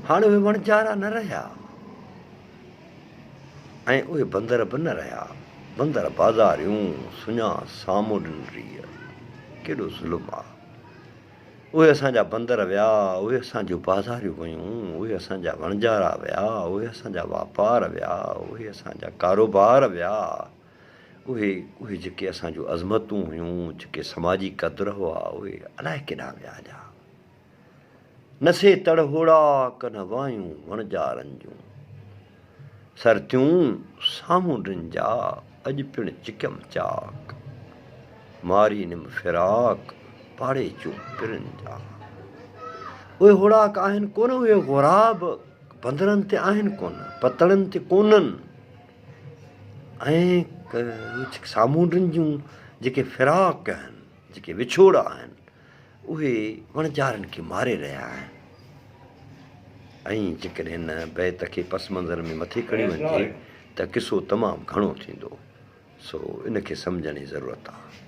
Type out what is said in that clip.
هاڻي اهي وڻجارا نه رهيا ۽ اهي بندر به نه رهيا. بندر بازاريون سڃا سامونڊين ريء. ڪيڏو ظلم آ. اهي اسان جا بندر ويا، اهي اسان جون بازاريون ويون، اهي اسان جا وڻجارا ويا، اهي اسان جا واپار ويا، اهي اسان جا ڪاروبار ويا، اهي اهي جيڪي اسان جون عظمتون هيون، جيڪي سماجي قدر هئا، اهي الائي ڪيڏانهن ويا هليا. نه سي تڙ هوڙاڪ نه وايون وڻجارن جون. سرتيون سامونڊين جا اڄ پڻ چڪيم چاڪ. ماري نم فراق پاڙي چون پرين جا. اهي هوڙاڪ آهن ڪونه اهي غوراب بندرن تي آهن ڪونه پتڻن تي ڪونهن ۽ سامونڊين جون جيڪي فراق آهن جيڪي وڇوڙا آهن اهي وڻجارن کي ماري رهيا آهن ۽ جيڪڏهن هن بيت کي پس منظر ۾ مٿي کڻي وڃجي ته قصو تمام گهڻو ٿيندو، سو ان کي سمجهڻ جي ضرورت آهي.